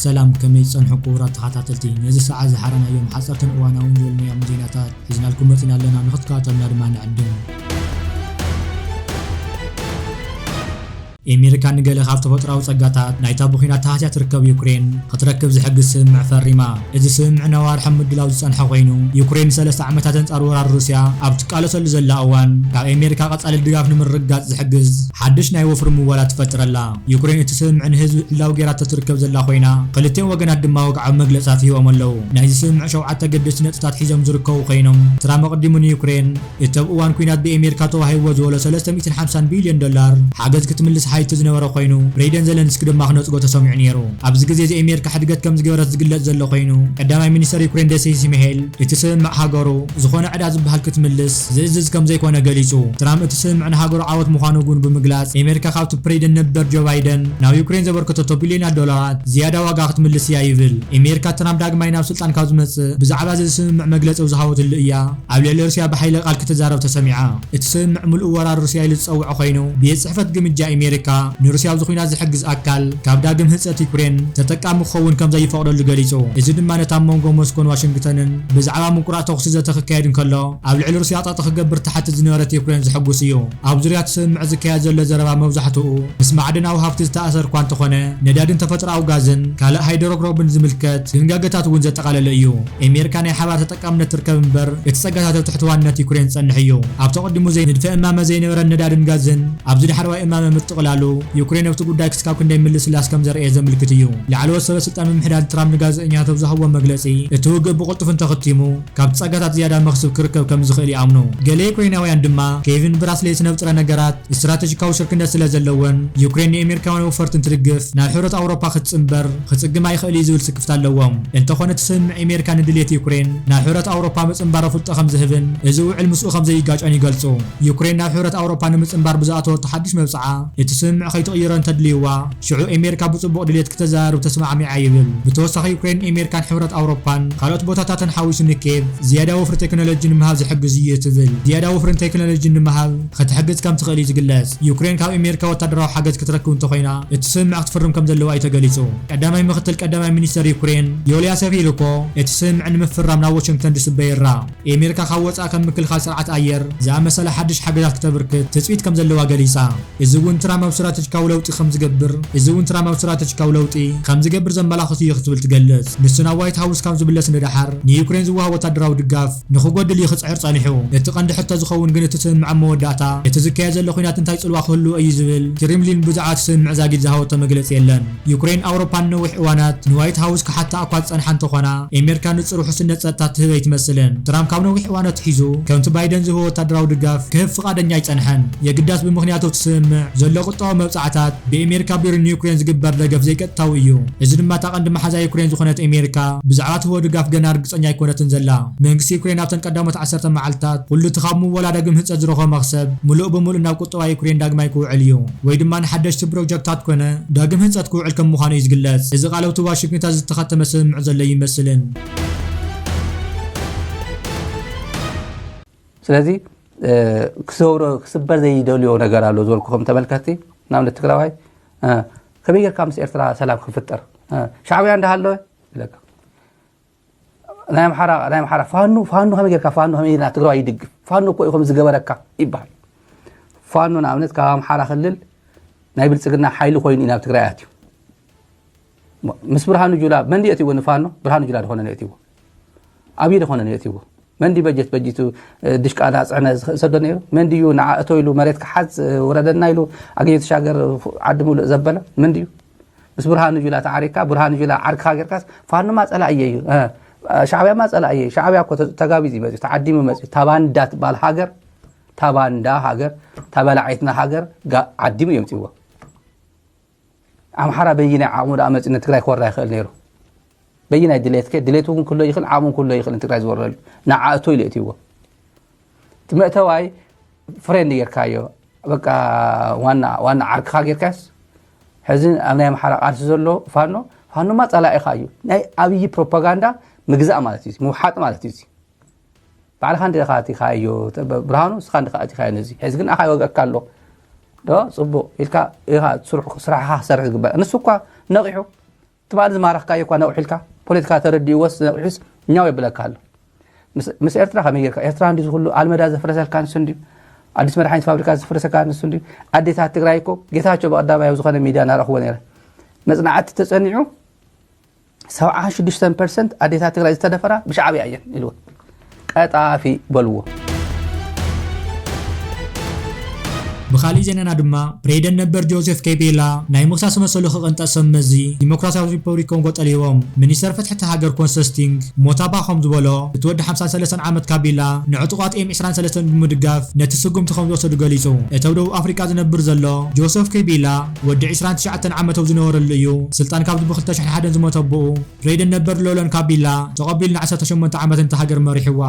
ሰላም፣ ከመይ ጸንሑ ክቡራት ተኸታተልቲ? ነዚ ሰዓት ዝሓረናዮም ሓጸርትን እዋናውን ዝበልናዮም ዜናታት ሒዝናልኩም መጺና ኣለና። ንኽትከታተሉና ድማ ንዕድም። ኣሜሪካ ንገለ ካብ ተፈጥሮኣዊ ጸጋታት ናይታ ብኲናት ተሃስያ ትርከብ ዩክሬን ክትረክብ ዝሕግዝ ስምምዕ ፈሪማ። እዚ ስምምዕ ነዋርሕ ኣብ ምድላው ዝጸንሐ ኮይኑ፣ ዩክሬን ንሰለስተ ዓመታት ኣንጻር ወራር ሩስያ ኣብ ትቃለሰሉ ዘላ እዋን፣ ካብ ኣሜሪካ ቀጻሊ ድጋፍ ንምርግጋጽ ዝሕግዝ ሓድሽ ናይ ወፍሪ ምወላ ትፈጥረላ። ዩክሬን እቲ ስምምዕ ንህዝቢ ዕላዊ ገይራ ትርከብ ዘላ ኮይና፣ ክልቲኦም ወገናት ድማ ወግዓዊ መግለጽታት ሂቦም ኣለዉ። ናይዚ ስምምዕ ሸውዓተ ገደስቲ ነጥብታት ሒዞም ዝርከቡ ኮይኖም፣ ትራምፕ ኣቐዲሙ ንዩክሬን እቲ ኣብ እዋን ኲናት ብኣሜሪካ ተዋሂብዎ ዝበሎ ሰለስተ ሚእትን ሓምሳን ቢልዮን ዶላር ሓገዝ ክትምልስ ሓቲቱ ዝነበረ ኮይኑ፣ ፕሬዚደንት ዘለንስኪ ድማ ክነጽጎ ተሰሚዑ ነይሩ። ኣብዚ ግዜ እዚ ኣሜሪካ ሕድገት ከም ዝገበረት ዝግለጽ ዘሎ ኮይኑ፣ ቀዳማይ ሚኒስተር ዩክሬን ደሴ ሲሚሄል እቲ ስምምዕ ሃገሩ ዝኾነ ዕዳ ዝበሃል ክትምልስ ዝእዝዝ ከም ዘይኮነ ገሊጹ። ትራምፕ እቲ ስምምዕ ንሃገሩ ዓወት ምዃኑ እውን ብምግላጽ፣ ኣሜሪካ ካብቲ ፕሬዚደንት ነበር ጆ ባይደን ናብ ዩክሬን ዘበርከተቶ ቢልዮናት ዶላራት ዝያዳ ዋጋ ክትምልስ እያ ይብል። ኣሜሪካ ትራምፕ ዳግማይ ናብ ስልጣን ካብ ዝመጽእ ብዛዕባ እዚ ስምምዕ መግለጺ ኣብ ዝሃበትሉ እያ ኣብ ልዕሊ ሩስያ ብሓይሊ ቃል ክትዛረብ ተሰሚዓ። እቲ ስምምዕ ምሉእ ወራር ሩስያ ኢሉ ዝጸውዖ ኮይኑ፣ ቤት ጽሕፈት ግምጃ ኣሜሪካ ንሩስያ ኣብዚ ኲናት ዝሕግዝ ኣካል ካብ ዳግም ህንጸት ዩክሬን ተጠቃሚ ክኸውን ከም ዘይፈቕደሉ ገሊጹ። እዚ ድማ ነቲ ኣብ መንጎ ሞስኮን ዋሽንግተንን ብዛዕባ ምቁራጽ ተኹሲ ዘተ ክካየድ እንከሎ፣ ኣብ ልዕሊ ሩስያ ጸቕጢ ክገብር ትሓትት ዝነበረት ዩክሬን ዘሐጉስ እዩ። ኣብ ዙርያ እቲ ስምምዕ ዝካየድ ዘሎ ዘረባ መብዛሕትኡ ምስ ማዕድናዊ ሃብቲ ዝተኣሰር እኳ እንተኾነ፣ ነዳድን ተፈጥሮኣዊ ጋዝን ካልእ ሃይድሮክሮብን ዝምልከት ድንጋገታት እውን ዘጠቓለለ እዩ። ኣሜሪካ ናይ ሓባር ተጠቃምነት ትርከብ እምበር፣ እቲ ጸጋታት ኣብ ትሕቲ ዋንነት ዩክሬን ዝጸንሕ እዩ። ኣብቲ ኣቐዲሙ ዘይ-፣ ንድፈ እማመ ዘይነበረን ነዳድን ጋዝን ኣብዚ ዳሕረዋይ እማመ ምጥቕላሉ፣ ዩክሬን ኣብቲ ጉዳይ ክስካብ ክንደይ ምልስላስ ከም ዘርእየ ዘምልክት እዩ። ላዕለዎት ሰበ ስልጣን ምምሕዳር ትራምፕ ንጋዜጠኛታት ኣብ ዝሃብዎ መግለጺ፣ እቲ ውግእ ብቕልጡፍ እንተኽቲሙ፣ ካብቲ ጸጋታት ዝያዳ መኽስብ ክርከብ ከም ዝኽእል ይኣምኑ። ገለ ዩክሬናውያን ድማ፣ ኬቭን ብራስሌስን ኣብ ጥረ ነገራት ስትራተጂካዊ ሽርክነት ስለ ዘለወን፣ ዩክሬን ንኣሜሪካውያን ወፈርቲ እንትድግፍ፣ ናብ ሕብረት ኣውሮፓ ክትጽንበር ክጽግም ኣይኽእል እዩ ዝብል ስክፍታ ኣለዎም። እንተኾነ፣ እቲ ስምምዕ ኣሜሪካ ንድልየት ዩክሬን ናብ ሕብረት ኣውሮፓ ምጽንባር ኣፍልጦ ከም ዝህብን፣ እዚ ውዕል ምስኡ ከም ዘይጋጮን ይገልጹ። ዩክሬን ናብ ሕብረት ኣውሮፓ ንምጽንባር ብዝኣተወቶ ሓድሽ መብጽዓ፣ እቲ ስምምዕ ከይትቕይሮ እንተድልይዋ፣ ሽዑ ኣሜሪካ ብጽቡቕ ድሌት ክተዘራርብ ተስማዕሚዓ ይብል። ብተወሳኺ ዩክሬን ኣሜሪካን ሕብረት ኣውሮፓን ካልኦት ቦታታትን ሓዊሱ ንኬቭ ዝያዳ ወፍሪ ቴክኖሎጂ ንምሃብ ዝሕግዝ እዩ ትብል። ዝያዳ ወፍርን ቴክኖሎጂን ንምሃብ ክትሕግዝ ከም ትኽእል እዩ ዝግለጽ። ዩክሬን ካብ ኣሜሪካ ወታደራዊ ሓገዝ ክትረክብ እንተኾይና፣ እቲ ስምምዕ ክትፍርም ከም ዘለዋ እዩ ተገሊጹ። ቀዳማይ ምኽትል ቀዳማይ ሚኒስተር ዩክሬን ዮልያ ሰፊልኮ እቲ ስምምዕ ንምፍራም ናብ ዋሽንግተን ድስበ ይራ። ኣሜሪካ ካብ ወጻኢ ከም ምክልኻል ስርዓት ኣየር ዝኣመሰለ ሓድሽ ሓገዛት ክተበርክት ትጽቢት ከም ዘለዋ ገሊጻ። እዚ እውን ትራምፕ ኣብ ስትራተጂካዊ ለውጢ ከም ዝገብር፣ እዚ እውን ትራምፕ ኣብ ስትራተጂካዊ ለውጢ ከም ዝገብር ዘመላኽት እዩ ክትብል ትገልጽ። ንሱ ናብ ዋይት ሃውስ ካብ ዝምለስ ንደሓር ንዩክሬን ዝወሃብ ወታደራዊ ድጋፍ ንኽጎድል እዩ ክጽዕር ጸኒሑ። እቲ ቀንዲ ሕቶ ዝኸውን ግን እቲ ስምምዕ ኣብ መወዳእታ እቲ ዝካየድ ዘሎ ኲናት እንታይ ጽልዋ ክህልዎ እዩ ዝብል ክሪምሊን ብዛዕባ እቲ ስምምዕ ዛጊድ ዝሃበቶ መግለጺ የለን። ዩክሬን ኣውሮፓን ነዊሕ እዋናት ንዋይት ሃውስ ክሓታ እኳ ዝጸንሓ እንተኾና፣ ኣሜሪካ ንጹር ውሕስነት ጸጥታ ትህብ ኣይትመስልን። ትራምፕ ካብ ነዊሕ እዋን ኣትሒዙ ከምቲ ባይደን ዝህቦ ወታደራዊ ድጋፍ ክህብ ፍቓደኛ ኣይጸንሐን። የግዳስ ብምኽንያቱ እቲ ስምምዕ ዘሎ ቁጠባዊ መብጻዕታት ብኣሜሪካ ቢሮ ንዩክሬን ዝግበር ደገፍ ዘይቀጥታዊ እዩ። እዚ ድማ እታ ቀንዲ መሓዛ ዩክሬን ዝኾነት ኣሜሪካ ብዛዕባ ትህቦ ድጋፍ ገና ርግጸኛ ኣይኮነትን ዘላ። መንግስቲ ዩክሬን ኣብተን ቀዳሞት ዓሰርተ መዓልታት ኩሉ እቲ ካብ ምወላ ዳግም ህንጸት ዝረኽቦ መኽሰብ ምሉእ ብምሉእ ናብ ቁጠባ ዩክሬን ዳግማይ ክውዕል እዩ። ወይ ድማ ንሓደሽቲ ፕሮጀክታት ኮነ ዳግም ህንጸት ክውዕል ከም ምዃኑ እዩ ዝግለጽ። እዚ ቃል ኣብቲ ዋሽንግተን ዝተኸተመ ስምምዕ ዘሎ ይመስልን። ስለዚ ክሰብሮ ክስበር ዘይደልዮ ነገር ኣሎ ዝበልኩ ከም ተመልከትቲ ንኣብነት ትግራዋይ ከመይ ጌርካ ምስ ኤርትራ ሰላም ክፍጠር ሻዕብያ እንዳሃለወ ይብለካ ናይ ኣምሓራ ናይ ኣምሓራ ፋኖ ፋኖ ከመይ ጌርካ ፋኖ ከመይ ጌርና ትግራዋይ ይድግፍ ፋኖ እኮ እዩ ከምዚ ዝገበረካ ይበሃል ፋኖ ንኣብነት ካብ ኣምሓራ ክልል ናይ ብልፅግና ሓይሊ ኮይኑ እዩ ናብ ትግራይ ኣትዩ ምስ ብርሃኑ ጁላ መን ድዩ ኣትይዎ ንፋኖ ብርሃኑ ጁላ ድኾነ ነእትይዎ ኣብይ ድኾነ ነእትይዎ መን ድዩ በጀት በጂቱ ድሽቃ ናፅዕነ ዝሰዶ ነይሩ መን ድዩ ንዓ እቶ ኢሉ መሬት ክሓዝ ውረደና ኢሉ ኣገኘሁ ተሻገር ዓዲ ሙሉእ ዘበለ መን ድዩ ምስ ብርሃኑ ጁላ ተዓሪካ ብርሃኑ ጁላ ዓርክኻ ጌርካስ ፋኖማ ጸላእየ እዩ ሻዕብያማ ጸላእየ ሻዕብያ እኮ ተጋቢዙ እዩ መፅኡ ተዓዲሙ መፅኡ ታባንዳ ትበሃል ሃገር ታባንዳ ሃገር ታበላዓይትና ሃገር ዓዲሙ እዩ ኣምፅዎ ኣምሓራ በይናይ ዓቕሙ ደኣ መፅኡ ንትግራይ ክወራ ይኽእል ነይሩ በይናይ ድሌትከ ድሌቱ እውን ክሎ ይኽእል ዓቕሙ ክሎ ይኽእል ንትግራይ ዝወረሉ ንዓእቶ ኢሉ እትይዎ እቲ መእተዋይ ፍሬንድ ጌርካዮ በቃ ዋና ዋና ዓርክኻ ጌርካስ ሕዚ ኣብ ናይ ኣምሓራ ቃልሲ ዘሎ ፋኖ ፋኖማ ጸላኢኻ እዩ ናይ ኣብዪ ፕሮፓጋንዳ ምግዛእ ማለት እዩ ምውሓጥ ማለት እዩ ባዕልኻ እንዲኻ ኣቲኻዮ ብርሃኑ እስኻ እንዲኻ ኣቲኻዮ ነዚ ሕዚ ግን ኣኻ ይወግአካ ኣሎ ዶ ጽቡቕ ኢልካ ኢኻ ስራሕኻ ክሰርሕ ዝግበር ንሱ እኳ ነቒሑ ትማሊ ዝማረኽካዮ እኳ ነቑሑ ኢልካ፣ ፖለቲካ ተረዲእዎስ ነቑሑስ ኛው የብለካ ኣሎ። ምስ፣ ምስ ኤርትራ ከመይ ጌርካ? ኤርትራ እንዲ ዝኹሉ ኣልመዳ ዘፍረሰልካ ንሱ እንዲ፣ ኣዲስ መድሓኒት ፋብሪካ ዘፍረሰካ ንሱ እንዲ፣ ኣዴታት ትግራይ እኮ ጌታቸው ብቐዳማይ ኣብ ዝኾነ ሚድያ እናረእኽዎ ነይረ። መጽናዕቲ ተጸኒዑ፣ ሰብዓ ሽዱሽተ ፐርሰንት ኣዴታት ትግራይ ዝተደፈራ ብሻዕብያ እየን ኢልዎ። ቀጣፊ በልዎ። ብኻሊእ ዜናና ድማ፣ ፕሬደንት ነበር ጆሴፍ ኬቤላ ናይ ምኽሳስ መሰሉ ክቕንጠጥ ሰብ መዚ ዲሞክራሲያዊት ሪፐብሊክ ኮንጎ ጠሊቦም። ሚኒስተር ፍትሒ እታ ሃገር ኮንሰስቲንግ ሞታባ ከም ዝበሎ፣ እቲ ወዲ ሓምሳን ሰለስተን ዓመት ካቢላ ንዕጡቓት ኤም ዕስራን ሰለስተን ብምድጋፍ ነቲ ስጉምቲ ከም ዝወሰዱ ገሊጹ። እቲ ኣብ ደቡብ ኣፍሪቃ ዝነብር ዘሎ ጆሴፍ ኬቤላ ወዲ ዕስራን ትሽዓተን ዓመት ኣብ ዝነበረሉ እዩ ስልጣን ካብዚ ብ ክልተ ሽሕን ሓደን ዝሞተ ኣቦኡ ፕሬደንት ነበር ሎረን ካቢላ ተቐቢሉ ን ዓሰርተ ሸሞንተ ዓመት ነታ ሃገር መሪሕዋ።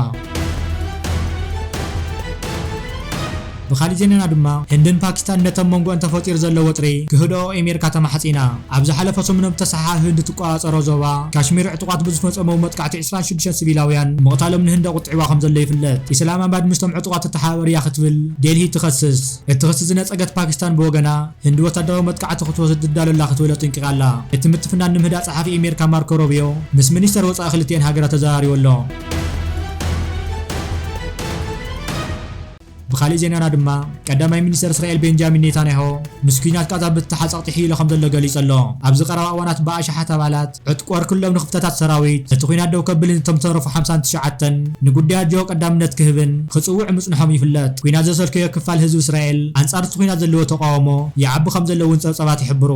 ብኻሊእ ዜናና ድማ፣ ህንድን ፓኪስታን ነቲ ኣብ መንጎኣን ተፈጢሩ ዘሎ ወጥሪ ክህድኦ ኣሜሪካ ተማሕጺና። ኣብ ዝሓለፈ ሰሙን ኣብ ተሰሓ ህንዲ ትቆጻጸሮ ዞባ ካሽሚር ዕጡቓት ብዝፈጸመዎ መጥቃዕቲ ዕስራን ሽዱሽተን ሲቪላውያን ምቕታሎም ንህንዲ ኣቑጥዕዋ ከም ዘሎ ይፍለጥ። ኢስላማባድ ምስቶም ዕጡቓት ትተሓባበር እያ ክትብል ዴልሂ ትኸስስ። እቲ ክሲ ዝነጸገት ፓኪስታን ብወገና፣ ህንዲ ወታደራዊ መጥቃዕቲ ክትወስድ ትዳሎ ኣላ ክትብል ኣጠንቂቓ ኣላ። እቲ ምትፍናን ንምህዳእ ጸሓፊ ኣሜሪካ ማርኮ ሮቢዮ ምስ ሚኒስተር ወጻኢ ክልቲኤን ሃገራት ተዘራሪቡ ኣሎ። ብኻሊእ ዜናና ድማ፣ ቀዳማይ ሚኒስተር እስራኤል ቤንጃሚን ኔታንያሁ ምስ ኲናት ቃዛ ብዝተሓሓዝ ጸቕጢ ሕይሎ ከም ዘሎ ገሊጹ ኣሎ። ኣብዚ ቀረባ እዋናት ብኣሽሓት ኣባላት ዕጥቂ ወርክሎም ንኽፍተታት ሰራዊት ነቲ ኲናት ደው ከብልን እቶም ዝተረፉ ሓምሳን ትሽዓተን ንጉዳያት ጅሆ ቀዳምነት ክህብን ክጽውዕ ምጽንሖም ይፍለጥ። ኲናት ዘሰልከዮ ክፋል ህዝቢ እስራኤል ኣንጻር እቲ ኲናት ዘለዎ ተቓውሞ ይዓቢ ከም ዘሎ እውን ጸብጻባት ይሕብሩ።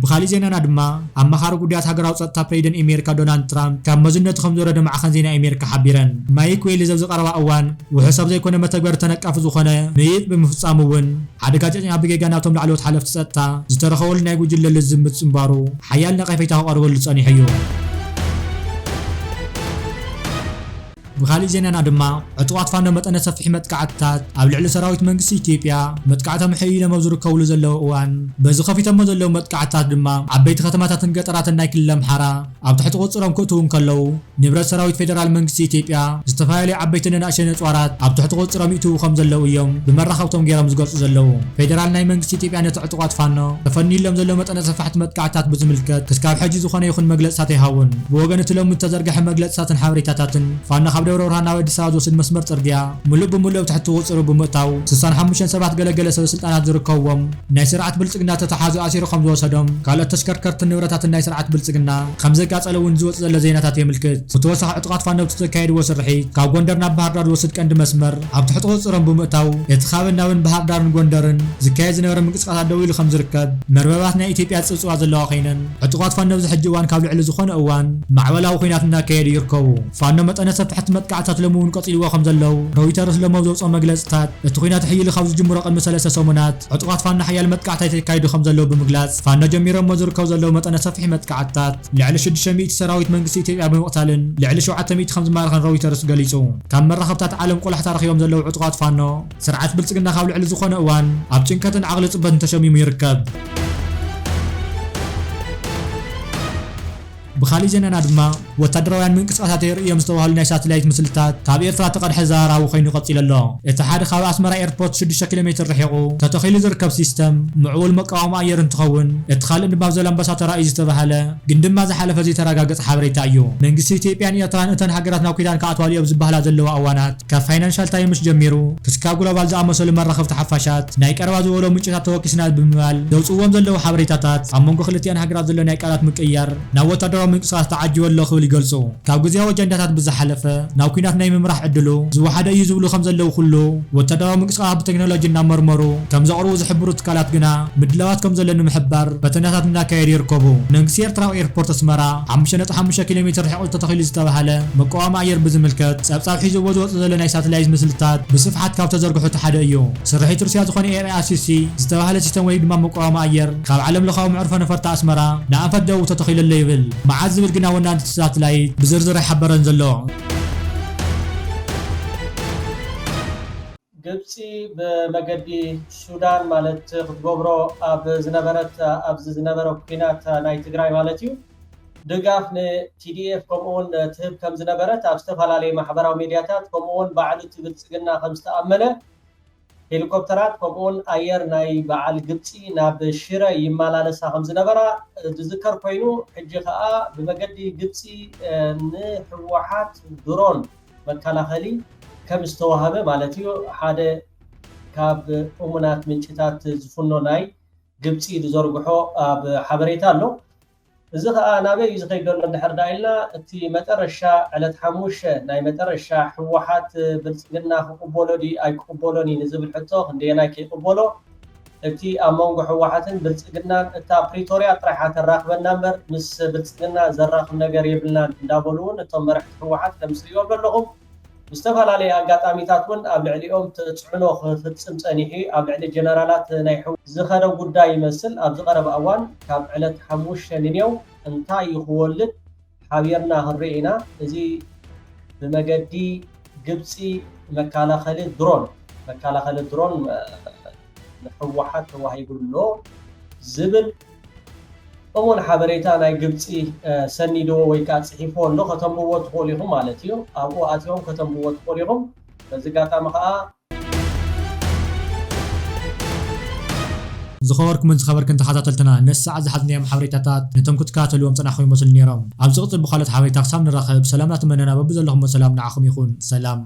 ብኻሊእ ዜናና ድማ፣ ኣማኻሪ ጉዳያት ሃገራዊ ጸጥታ ፕሬዚደንት ኣሜሪካ ዶናልድ ትራምፕ ካብ መዝነቱ ከም ዝወረደ ማዕኸን ዜና ኣሜሪካ ሓቢረን። ማይክ ዌልዝ ኣብዚ ቀረባ እዋን ውሑስ ኣብ ዘይኮነ መተግበሪ ተነቃፊ ዝኾነ ምይይጥ ብምፍጻሙ እውን ሓደጋ ጨጭኛ ብጌጋ ናብቶም ላዕለዎት ሓለፍቲ ጸጥታ ዝተረኸበሉ ናይ ጉጅለ ልዝብ ምጽንባሩ ሓያል ነቐፌታ ክቐርበሉ ጸኒሑ እዩ። ብኻሊእ ዜናና ድማ፣ ዕጡቓት ፋኖ መጠነ ሰፊሕ መጥቃዕትታት ኣብ ልዕሊ ሰራዊት መንግስቲ ኢትዮጵያ መጥቃዕቶም ሕይሎም ኣብ ዝርከብሉ ዘለዉ እዋን፣ በዚ ከፊቶሞ ዘለዉ መጥቃዕትታት ድማ ዓበይቲ ከተማታትን ገጠራትን ናይ ክልል ኣምሓራ ኣብ ትሕቲ ቁጽሮም ክእትዉ እንከለዉ፣ ንብረት ሰራዊት ፌደራል መንግስቲ ኢትዮጵያ ዝተፈላለዩ ዓበይትን ንኣሽተን ኣጽዋራት ኣብ ትሕቲ ቁጽሮም ይእትዉ ከም ዘለዉ እዮም ብመራኸብቶም ገይሮም ዝገልጹ ዘለዉ። ፌደራል ናይ መንግስቲ ኢትዮጵያ ነቲ ዕጡቓት ፋኖ ተፈንዩሎም ዘለዉ መጠነ ሰፋሕቲ መጥቃዕትታት ብዝምልከት ክስካብ ሕጂ ዝኾነ ይኹን መግለጽታት ኣይሃቡን። ብወገን እቲ ሎሚ ዝተዘርግሐ መግለጽታትን ሓበሬታታትን፣ ፋኖ ካብ ደብረ ብርሃን ናብ ኣዲስ ኣበባ ዝወስድ መስመር ጽርግያ ምሉእ ብምሉእ ኣብ ትሕቲ ቁጽሩ ብምእታው፣ ስሳን ሓሙሽተን ሰባት ገለገለ ሰበ ስልጣናት ዝርከብዎም ናይ ስርዓት ብልጽግና ተተሓዙ ኣሲሩ ከም ዝወሰዶም፣ ካልኦት ተሽከርከርትን ንብረታትን ናይ ስርዓት ብልጽግና ከም ዘቃጸለ እውን ዝወጽእ ዘሎ ዜናታት የምልክት። ብተወሳኺ ዕጡቓት ፋኖ ኣብቲ ዘካየድዎ ስርሒት፣ ካብ ጎንደር ናብ ባህር ዳር ዝወስድ ቀንዲ መስመር ኣብ ትሕቲ ቁጽጽሮም ብምእታው፣ እቲ ካብ ናብን ባህር ዳርን ጎንደርን ዝካየድ ዝነበረ ምንቅስቃሳት ደው ኢሉ ከም ዝርከብ መርበባት ናይ ኢትዮጵያ ዝጽብጽባ ዘለዋ ኮይነን፣ ዕጡቓት ፋኖ ኣብዚ ሕጂ እዋን ካብ ልዕሊ ዝኾነ እዋን ማዕበላዊ ኲናት እናካየዱ ይርከቡ። ፋኖ መጠነ ሰፋሕቲ መጥቃዕትታት ሎሚ እውን ቀጺልዎ ከም ዘለዉ ሮይተርስ ሎሚ ኣብ ዘውፅኦ መግለፅታት፣ እቲ ኲናት ሕይሉ ካብ ዝጅምሮ ቅድሚ ሰለስተ ሰሙናት ዕጡቓት ፋኖ ሓያል መጥቃዕትታት የካይዱ ከም ዘለዉ ብምግላፅ፣ ፋኖ ጀሚሮሞ ዝርከቡ ዘለዉ መጠነ ሰፊሕ መጥቃዕትታት ልዕሊ ሽዱሽተ ሚእቲ ሰራዊት መንግስቲ ኢትዮጵያ ብምቕታልን ልዕሊ ሸውዓተ ሚእቲ ከም ዝማረኸን ሮይተርስ ገሊፁ። ካብ መራኸብታት ዓለም ቆላሕታ ረኺቦም ዘለዉ ዕጡቓት ፋኖ፣ ስርዓት ብልጽግና ካብ ልዕሊ ዝኾነ እዋን ኣብ ጭንቀትን ዓቕሊ ጽበትን ተሸሚሙ ይርከብ። ብኻሊእ ዜናና ድማ፣ ወታደራውያን ምንቅስቃሳት የርእዮም ዝተባህሉ ናይ ሳተላይት ምስልታት ካብ ኤርትራ እተቐድሐ ዘራራቢ ኮይኑ ቀጺሉ ኣሎ። እቲ ሓደ ካብ ኣስመራ ኤርፖርት ሽዱሽተ ኪሎ ሜትር ርሒቑ ተተኺሉ ዝርከብ ሲስተም ምዕቡል መቃወሚ ኣየር እንትኸውን፣ እቲ ካልእ ድማ ኣብ ዘላምበሳ ተራእዩ ዝተባህለ ግን ድማ ዝሓለፈ ዘይተረጋገጸ ሓበሬታ እዩ። መንግስቲ ኢትዮጵያን ኤርትራን እተን ሃገራት ናብ ኪዳን ክኣትዋሉ እዮም ዝበሃላ ዘለዋ እዋናት፣ ካብ ፋይናንሻል ታይምስ ጀሚሩ ክስካብ ግሎባል ዝኣመሰሉ መራኸብቲ ሓፋሻት ናይ ቀረባ ዝበሎ ምንጭታት ተወኪስና ብምባል ዘውፅዎም ዘለዉ ሓበሬታታት ኣብ መንጎ ክልቲኣን ሃገራት ዘሎ ናይ ቃላት ምቅይያር ናብ ወታደራዊ ምንቅስቃስ ተዓጂቡ ኣሎ ክብል ይገልፁ። ካብ ግዜያዊ ኣጀንዳታት ብዝሓለፈ ናብ ኲናት ናይ ምምራሕ ዕድሉ ዝወሓደ እዩ ዝብሉ ከም ዘለዉ ኩሉ፣ ወታደራዊ ምንቅስቃሳት ብቴክኖሎጂ እናመርመሩ ከም ዘቕርቡ ዝሕብሩ ትካላት ግና ምድላዋት ከም ዘሎ ንምሕባር ፈተነታት እናካየዱ ይርከቡ። መንግስቲ ኤርትራ ኣብ ኤርፖርት ኣስመራ ሓሙሽተ ነጥቢ ሓሙሽተ ኪሎ ሜትር ርሒቑ ተተኺሉ ዝተባህለ መቃወሚ ኣየር ብዝምልከት ጸብጻብ ሒዝዎ ዝወጽእ ዘሎ ናይ ሳተላይት ምስልታት ብስፍሓት ካብ ተዘርግሑ እቲ ሓደ እዩ። ስርሒት ሩስያ ዝኾነ ኤ ኣር ሲ ሲ ዝተባህለ ሲስተም ወይ ድማ መቃወሚ ኣየር ካብ ዓለም ለኻዊ መዕርፎ ነፈርቲ ኣስመራ ንኣንፈት ደቡብ ተተኺሉ ኣሎ ይብል። መዓዝ ዝብል ግና ወናኒ እቲ ሳተላይት ብዝርዝር ኣይሓበረን ዘሎ። ግብፂ ብመገዲ ሱዳን ማለት ክትገብሮ ኣብ ዝነበረት ኣብዚ ዝነበረ ኩናት ናይ ትግራይ ማለት እዩ ድጋፍ ን ቲ ዲ ኤፍ ከምኡ እውን ትህብ ከም ዝነበረት ኣብ ዝተፈላለዩ ማሕበራዊ ሚድያታት ከምኡ እውን ባዕሉ እቲ ብልፅግና ከም ዝተኣመነ ሄሊኮፕተራት ከምኡውን ኣየር ናይ በዓል ግብፂ ናብ ሽረ ይመላለሳ ከም ዝነበራ ዝዝከር ኮይኑ፣ ሕጂ ከዓ ብመገዲ ግብፂ ንህወሓት ድሮን መከላኸሊ ከም ዝተዋህበ ማለት እዩ ሓደ ካብ እሙናት ምንጭታት ዝፍኖ ናይ ግብፂ ዝዘርግሖ ኣብ ሓበሬታ ኣሎ። እዚ ከዓ ናበይ እዩ ዝኸይድ ዘሎ እንድሕር ዳ ኢልና፣ እቲ መጠረሻ ዕለት ሓሙሽተ ናይ መጠረሻ ህወሓት ብልፅግና ክቕበሎ ድዩ ኣይክቕበሎን እዩ ንዝብል ሕቶ፣ ክንደየናይ ከይቕበሎ፣ እቲ ኣብ መንጎ ህወሓትን ብልፅግናን እታ ፕሪቶርያ ጥራይ እያ ተራኽበና እምበር ምስ ብልፅግና ዘራኽብ ነገር የብልናን እንዳበሉ እውን እቶም መራሕቲ ህወሓት ከም ዝትሪእዎ ዘለኹም ብዝተፈላለየ ኣጋጣሚታት እውን ኣብ ልዕሊኦም ተፅዕኖ ክፍፅም ፀኒሑ ኣብ ልዕሊ ጀነራላት ናይ ሕው ዝኸደ ጉዳይ ይመስል። ኣብዚ ቀረባ እዋን ካብ ዕለት ሓሙሽተ ንኔው እንታይ እዩ ክወልድ ሓቢርና ክንርኢ ኢና። እዚ ብመገዲ ግብፂ መከላኸሊ ድሮን መከላኸሊ ድሮን ንሕወሓት ተዋሂቡ ኣሎ ዝብል እሙን ሓበሬታ ናይ ግብፂ ሰኒድዎ ወይ ከዓ ፅሒፍዎ ኣሎ። ከተንብብዎ ትኽእሉ ኢኹም ማለት እዩ። ኣብኡ ኣትዮም ከተንብብዎ ትኽእሉ ኢኹም። በዚ ኣጋጣሚ ከዓ ዝኸበርኩምን ዝኸበርክን ተኸታተልትና፣ ነዚ ሰዓት ዝሓዝናዮም ሓበሬታታት ነቶም ክትከታተልዎም ጸናሕኩም ይመስሉ ነይሮም። ኣብ ዝቕጽል ብኻልኦት ሓበሬታ ክሳብ ንራኸብ፣ ሰላምና ትመነና፣ በብዘለኹሞ ሰላም ንዓኹም ይኹን። ሰላም።